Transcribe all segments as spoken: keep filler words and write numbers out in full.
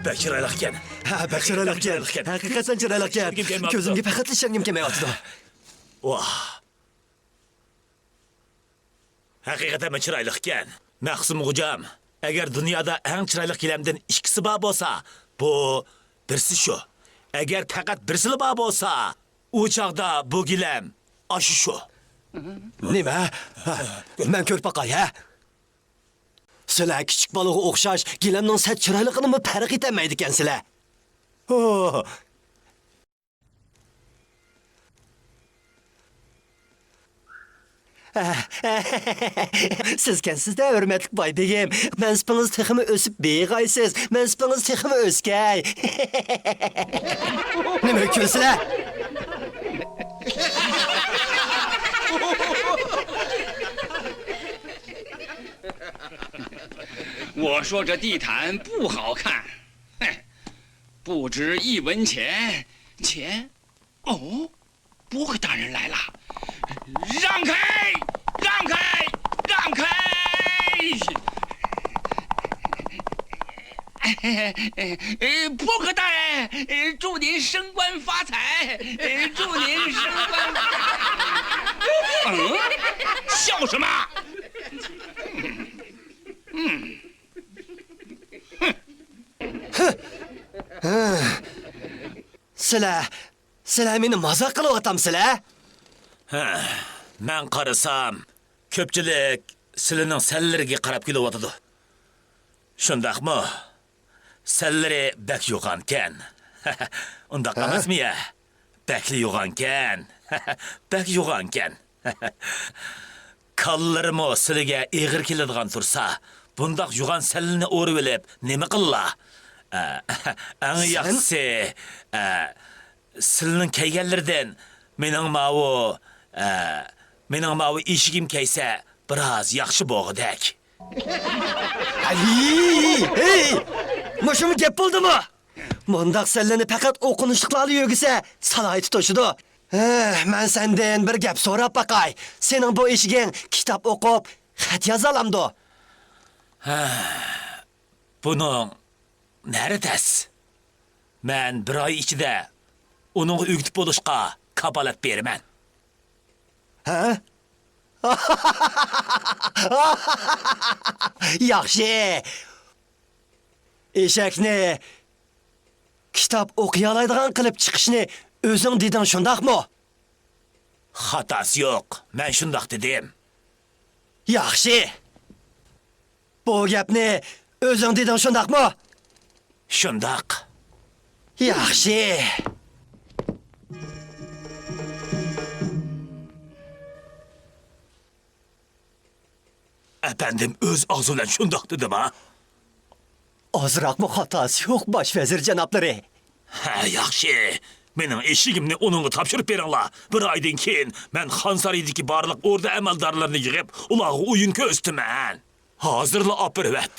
بەك چىرايلىق ئىكەن. ھە، بەك چىرايلىق ئىكەن. ھەقىقەتەن چىرايلىق ئىكەن. كۆزۈمگە پەقەتلا ئىشەنگۈم كەلمەيۋاتىدۇ. ۋاھ. ھەقىقەتەنمۇ چىرايلىق ئىكەن. مەخسۇم غوجام، ئەگەر دۇنيادا ئەڭ چىرايلىق گىلەمدىن ئىككىسى بار بولسا، بۇ بىرسى شۇ. ئەگەر پەقەت بىرسىلا بار بولسا، ئۇ چاغدا بۇ گىلەم ئاشۇ شۇ. نېمە؟ ھە، مەن كۆرۈپ باقاي، ھە؟ سىلەر كىچىك بالىغا ئوخشاش گىلەمنىڭ سەت چىرايلىقىنىمۇ پەرق ئېتەلمەيدىكەنسىلەر. ھو! سىزكەنسىز-دە، ھۆرمەتلىك باي بېگىم. مەنسىپىڭىز تېخىمۇ ئۆسۈپ بېيىغايسىز. مەنسىپىڭىز تېخىمۇ ئۆسكەي. نېمىگە كۈلىسىلەر؟ 我说这地毯不好看，嘿，不值一文钱。钱？哦，波克大人来了！让开，让开，让开！呃，波克大人，呃，祝您升官发财，呃，祝您升官发财。嗯，笑什么？嗯。 سىلەر، سىلەر مېنى مازاق قىلىۋاتامسىلەر؟ ھە، مەن قارىسام، كۆپچىلىك سىلىنىڭ سەنلىرىگە قاراپ كۈلۈۋاتىدۇ. شۇنداقمۇ؟ سەنلىرى بەك يوغانكەن. ئۇنداق ھە؟ ئەمەسمۇ يە؟ بەكلا يوغانكەن. بەك يوغانكەن. كاللىرىمۇ سىلىگە ئېغىر كېلىدىغان تۇرسا، بۇنداق يوغان سەللىنى ئورىۋېلىپ نېمە قىللا؟ ئە، ئەڭ سەن ياخشىسى، ئە، سىلىنىڭ كەيگەنلىرىدىن مېنىڭ ماۋۇ، ئە، مېنىڭ ماۋۇ ئېشىكىم كەيسە بىراز ياخشى بولغۇدەك. ھەي، ھەي، مۇشۇمۇ گەپ بولدىمۇ؟ مۇنداق سەللىنى پەقەت ئوقۇمۇشلۇقلارلا يۆگىسە، سالاھىيىتى توشىدۇ. ھە، مەن سەندىن بىر گەپ سوراپ باقاي. سېنىڭ بۇ ئېشىكىڭ كىتاب ئوقۇپ، خەت يازالامدۇ؟ ھە، بۇنىڭ نەرى تەس؟ مەن بىر ئاي ئىچىدە ئۇنىڭغا ئۆگىتىپ بولۇشقا كاپالەت بېرىمەن. ھە؟ ياخشى. ئېشەكنى كىتاب ئوقۇيالايدىغان قىلىپ چىقىشنى ئۆزۈڭ دېدىڭ، شۇنداقمۇ؟ خاتاسى يوق، مەن شۇنداق دېدىم. ياخشى. بۇ گەپنى ئۆزۈڭ دېدىڭ، شۇنداقمۇ؟ شۇنداق. ياخشى. ئەپەندىم ئۆز ئاغزى بىلەن شۇنداق دېدىما؟ ئازراقمۇ خاتاسى يوق، باش ۋەزىر جانابلىرى. ھە، ياخشى. مېنىڭ ئېشىكىمنى ئۇنىڭغا تاپشۇرۇپ بېرىڭلار. بىر ئايدىن كېيىن مەن خانسارايدىكى بارلىق ئوردا ئەمەلدارلىرىنى يىغىپ، ئۇلارغا ئويۇن كۆرسىتىمەن. ھازىرلا ئاپىرىۋەت.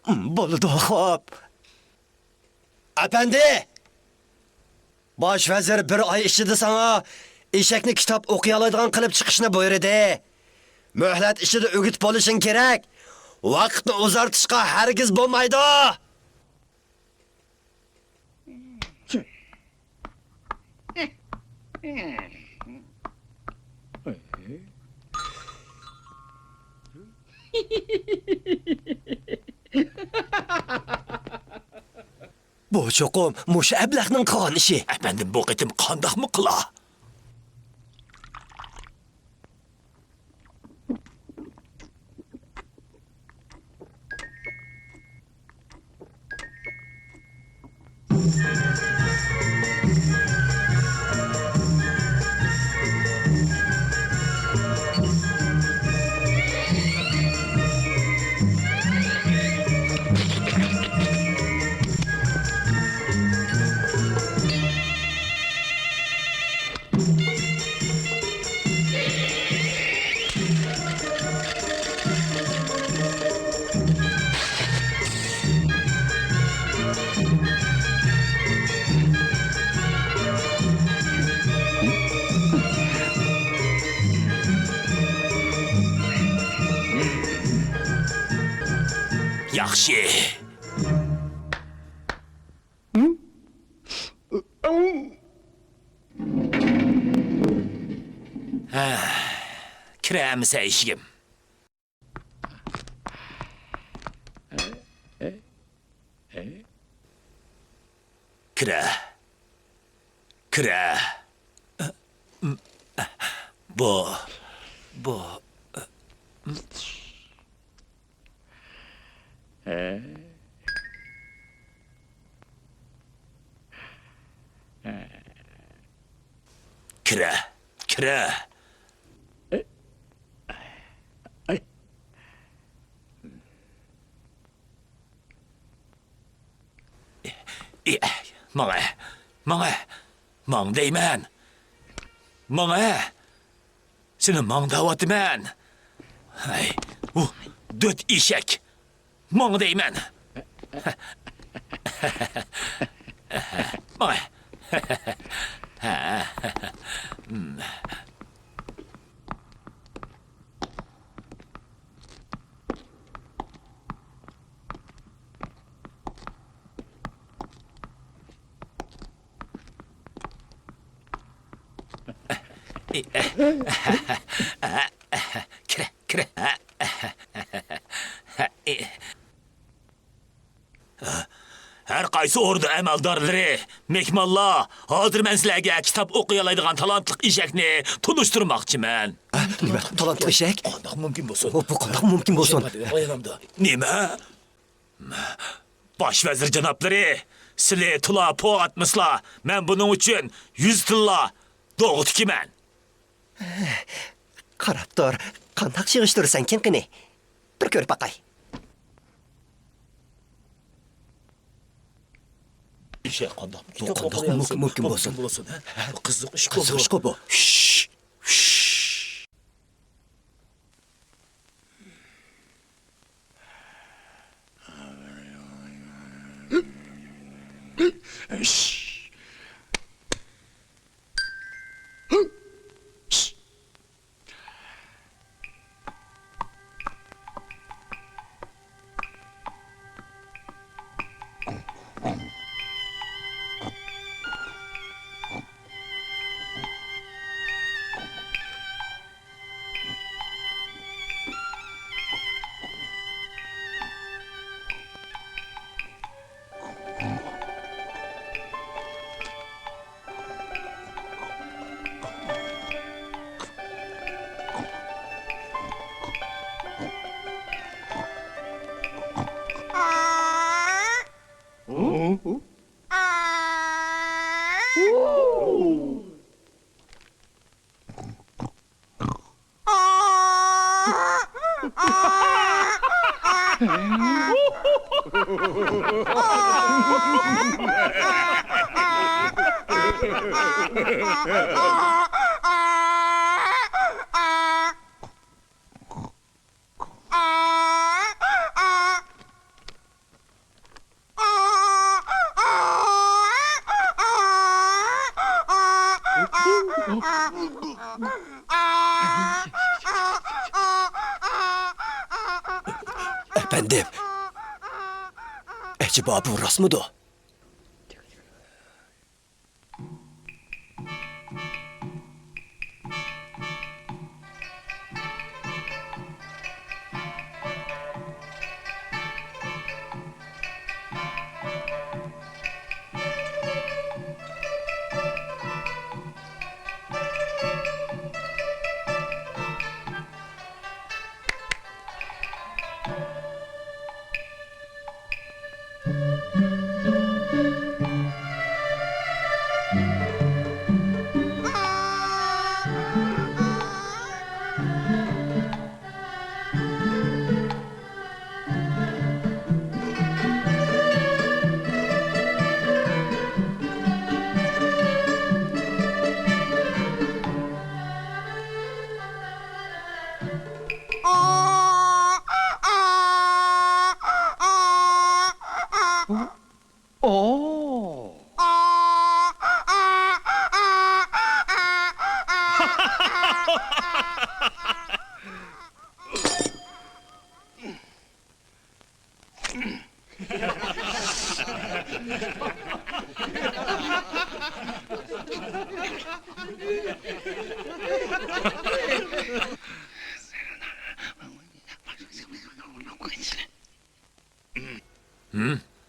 بولىدۇ، خوپ. ئەپەندى! باش ۋەزىر بىر ئاي ئىچىدە ساڭا ئېشەكنى كىتاب ئوقۇيالايدىغان قىلىپ چىقىشنى بۇيرۇدى. مۆھلەت ئىچىدە ئۆگىتىپ بولۇشۇڭ كېرەك. ۋاقىتنى ئۇزارتىشقا ھەرگىز بولمايدۇ. بۇ چوقۇم مۇشۇ ئەبلەخنىڭ قىلغان ئىشى. ئەپەندىم، بۇ قېتىم قانداقمۇ قىلا؟ ياخشى. بەرمىسە ئىشىكىم. كىرە. كىرە. بۇ، بۇ. كىرە، كىرە. ئى، ماڭە، ماڭە، ماڭ دەيمەن. ماڭە، سېنى ماڭ دەۋاتىمەن. ھەي، ئۇ دۆت ئېشەك. ماڭ دەيمەن. ماڭە. كىرە، كىرە. ھەر قايسى ئوردا ئەمەلدارلىرى، مېھمانلار، ھازىر مەن سىلەرگە كىتاب ئوقۇيالايدىغان تالانتلىق ئېشەكنى تونۇشتۇرماقچىمەن. نېمە؟ تالانتلىق ئېشەك؟ قانداق مۇمكىن بولسۇن؟ بۇ، بۇ قانداق مۇمكىن بولسۇن؟ نېمە؟ باش ۋەزىر جانابلىرى، سىلى تولا پو ئاتمىسىلا، مەن بۇنىڭ ئۈچۈن يۈز تىللا دوغا تىكىمەن. قاراپ تۇر، قانداق يىغىشتۇرىسەنكىن قېنى؟ بىر كۆرۈپ باقاي. ئىشى قانداق؟ بۇ قانداق مۇمكىن، مۇمكىن بولسۇن؟ ھە؟ قىزىق ئىشقۇ بۇ. قىزىق ئىشقۇ بۇ. شش! شش! ئەپەندىم، ئەجەبا بۇ راستمىدۇ؟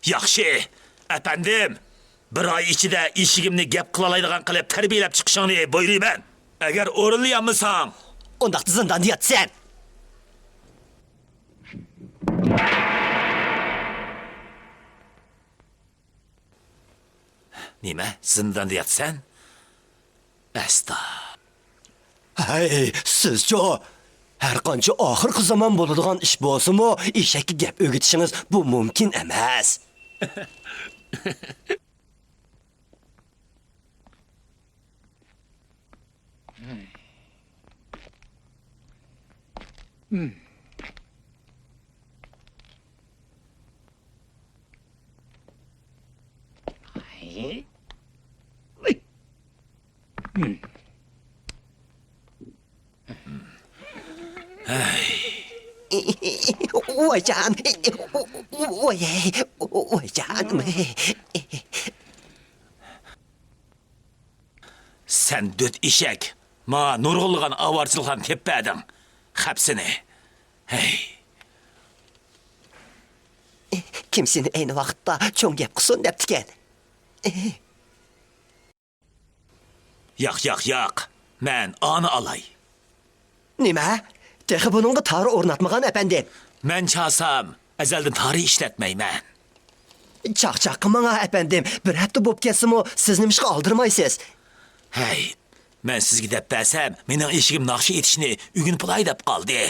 ياخشى، ئەپەندىم. بىر ئاي ئىچىدە ئېشىكىمنى گەپ قىلالايدىغان قىلىپ تەربىيەلەپ چىقىشىڭنى بۇيرۇيمەن. ئەگەر ئورۇنلىيالمىساڭ، ئۇنداقتا زىنداندا ياتىسەن. نېمە؟ زىنداندا ياتىسەن؟ ئەستا. ھەي، سىزچۇ؟ ھەرقانچە ئاخىرقى زامان بولىدىغان ئىش بولسىمۇ، ئېشەككە گەپ ئۆگىتىشىڭىز بۇ مۇمكىن ئەمەس. ۋايجان، ۋاي، ۋايجانىم. سەن دۆت ئېشەك، ماڭا نۇرغۇنلىغان ئاۋارىچىلىقلارنى تېپىپ بەردىڭ. خەپ سېنى. ھەي. كىم سېنى ئەينى ۋاقىتتا چوڭ گەپ قىلسۇن دەپتىكەن؟ ياق، ياق، ياق. مەن ئانى ئالاي. نېمە؟ تېخى بۇنىڭغا تارى ئورناتمىغان، ئەپەندىم. مەن چالسام، ئەزەلدىن تارى ئىشلەتمەيمەن. چاقچاق قىلماڭ، ئەپەندىم. بىر ھەپتە بولۇپ كەتسىمۇ، سىز نېمىشقا ئالدىرىمايسىز؟ ھەي، مەن سىزگە دەپ بەرسەم، مېنىڭ ئېشىكىم ناخشا ئېيتىشنى ئۆگىنىپ بولاي دەپ قالدى.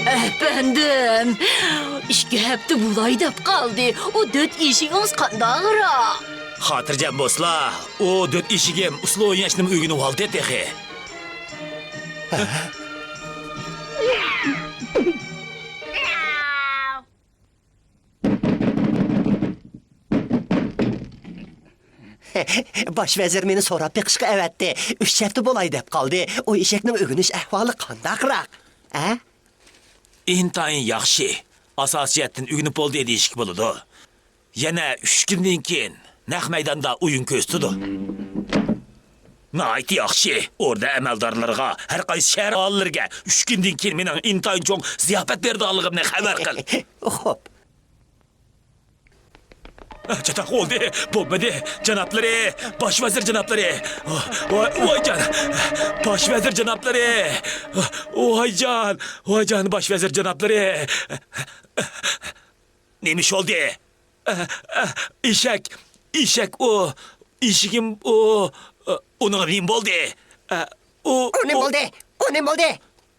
ئەپەندىم، ئىككى ھەپتە بولاي دەپ قالدى. ئۇ دۆت ئېشىكىڭىز قانداقراق؟ خاتىرجەم بولسىلا، ئۇ دۆت ئېشىكىم ئۇسسۇل ئويناشنىمۇ ئۆگىنىۋالدى تېخى. باش ۋەزىر مېنى سوراپ بېقىشقا ئەۋەتتى. ئۈچ ھەپتە بولاي دەپ قالدى. ئۇ ئېشەكنىڭ ئۆگىنىش ئەھۋالى قانداقراق؟ ھە؟ ئىنتايىن ياخشى. ئاساسىي جەھەتتىن ئۆگىنىپ بولدى دېيىشكە بولىدۇ. يەنە ئۈچ كۈندىن كېيىن نەق مەيداندا ئويۇن كۆرسىتىدۇ. ناھايىتى ياخشى. ئوردا ئەمەلدارلىرىغا، ھەر قايسى شەھەر ئاھالىلىرىگە ئۈچ كۈندىن كېيىن مېنىڭ ئىنتايىن چوڭ زىياپەت بېرىدىغانلىقىمنى خەۋەر قىل. خوپ. چاتاق بولدى، بولمىدى. جانابلىرى، باش ۋەزىر جانابلىرى. ۋاي، ۋايجان، باش ۋەزىر جانابلىرى. ۋايجان، ۋايجان، باش ۋەزىر جانابلىرى. نېمە ئىش بولدى؟ ئە، ئە، ئېشەك، ئېشەك ئۇ، ئېشىكىم ئۇ، ئۇنىڭغا نېمە بولدى؟ ئە، ئۇ، ئۇ نېمە ئۇ بولدى؟ ئۇ نېمە بولدى؟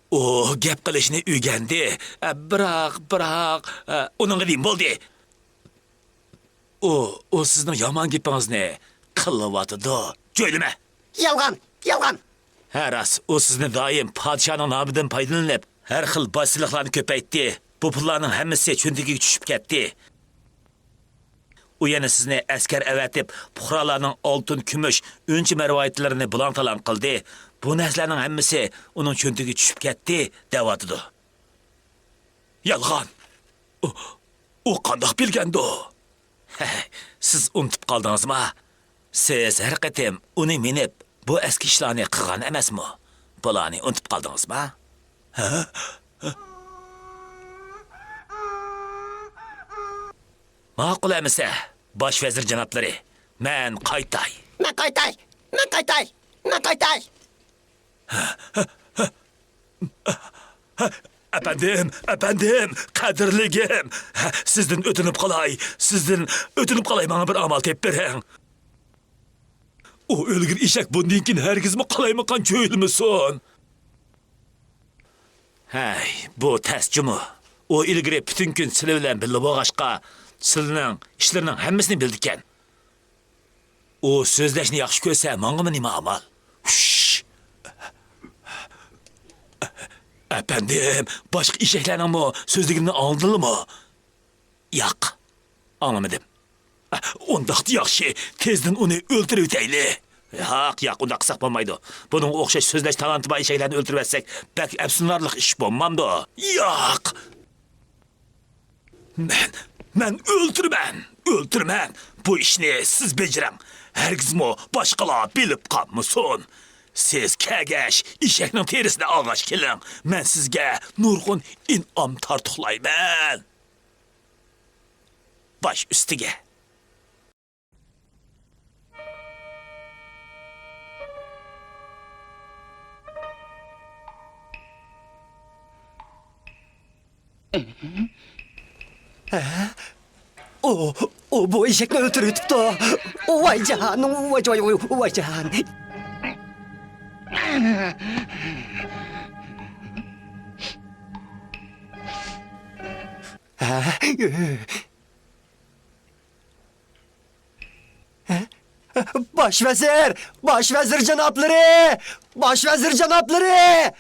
ئۇ گەپ قىلىشنى ئۆگەندى. ئە، بىراق، بىراق، ئە، ئۇنىڭغا نېمە بولدى؟ ئۇ، ئۇ سىزنىڭ يامان گېپىڭىزنى قىلىۋاتىدۇ. جۆيلىمە! يالغان! يالغان! ھە، راست، ئۇ سىزنى دائىم پادىشاھنىڭ نامىدىن پايدىلىنىپ، ھەر خىل باج سېلىقلارنى كۆپەيتتى. بۇ پۇللارنىڭ ھەممىسى چۆنتىكىگە چۈشۈپ كەتتى. ئۇ يەنە سىزنى ئەسكەر ئەۋەتىپ، پۇقرالارنىڭ ئالتۇن، كۈمۈش، ئۈنچە مەرۋايىتلىرىنى بۇلاڭ-تالاڭ قىلدى. بۇ نەرسىلەرنىڭ ھەممىسى ئۇنىڭ چۆنتىكىگە چۈشۈپ كەتتى، دەۋاتىدۇ. يالغان! ئۇ، ئۇ قانداق بىلگەندۇ؟ سىز ئۇنتۇپ قالدىڭىزما؟ سىز ھەر قېتىم ئۇنى مىنىپ، بۇ ئەسكى ئىشلارنى قىلغان ئەمەسمۇ؟ بۇلارنى ئۇنتۇپ قالدىڭىزما؟ ھە؟ ماقۇل ئەمىسە، باش ۋەزىر جانابلىرى، مەن قايتاي. مەن قايتاي! مەن قايتاي! مەن قايتاي! ئەپەندىم، ئەپەندىم، قەدىرلىكىم! سىزدىن ئۆتۈنۈپ قالاي، سىزدىن ئۆتۈنۈپ قالاي، ماڭا بىر ئامال تېپىپ بېرىڭ. ئۇ ئۆلگۈر ئېشەك بۇندىن كېيىن ھەرگىزمۇ قالايمىقان چۆيلىمىسۇن. ھەي، بۇ تەس جۇمۇ. ئۇ ئىلگىرى پۈتۈن كۈن سىلە بىلەن بىللە بولغاچقا، سىلىنىڭ ئىشلىرىنىڭ ھەممىسىنى بىلىدىكەن. ئۇ سۆزلەشنى ياخشى كۆرسە، ماڭىمۇ نېمە ئامال؟ ھۈش! ئەپەندىم، باشقا ئېشەكلەرنىڭمۇ سۆزلىگىنىنى ئاڭلىدىڭلىمۇ؟ ياق، ئاڭلىمىدىم. ئۇنداقتا ياخشى، تېزدىن ئۇنى ئۆلتۈرۈۋېتەيلى. ياق، ياق، ئۇنداق قىلساق بولمايدۇ. بۇنىڭغا ئوخشاش سۆزلەش تالانتى بار ئېشەكلەرنى ئۆلتۈرۈۋەتسەك، بەك ئەپسۇسلىنارلىق ئىش بولمامدۇ؟ ياق! مەن، مەن ئۆلتۈرىمەن، ئۆلتۈرىمەن. بۇ ئىشنى سىز بېجىرىڭ. ھەرگىزمۇ باشقىلار بىلىپ قالمىسۇن. سىز كەلگەچ، ئېشەكنىڭ تېرىسىنى ئالغاچ كېلىڭ. مەن سىزگە نۇرغۇن ئىنئام تارتۇقلايمەن. باش ئۈستىگە. ھە؟ ئۇ، ئۇ بۇ ئېشەكنى ئۆلتۈرۈۋېتىپتۇ. ۋاي جان، ۋاي، ۋاي، ۋاي، ۋاي جان. ھە؟ باش ۋەزىر! باش ۋەزىر جانابلىرى! باش ۋەزىر جانابلىرى!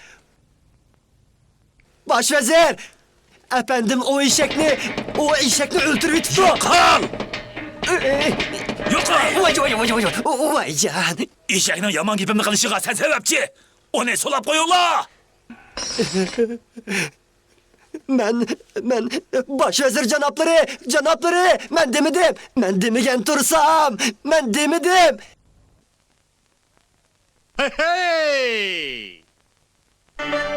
باش ۋەزىر! ئەپەندىم ئۇ ئېشەكنى، ئۇ ئېشەكنى ئۆلتۈرۈۋېتىپتۇ! يوقال! يوقال! ۋاي، ۋاي، ۋاي، ۋاي، ۋاي جان! ئېشەكنىڭ يامان گېپىمنى قىلىشىغا سەن سەۋەبچى! ئۇنى سولاپ قويۇڭلار! مەن، مەن، باش ۋەزىر جانابلىرى، جانابلىرى، مەن دېمىدىم، مەن دېمىگەن تۇرسام، مەن دېمىدىم. ھەي، ھەي!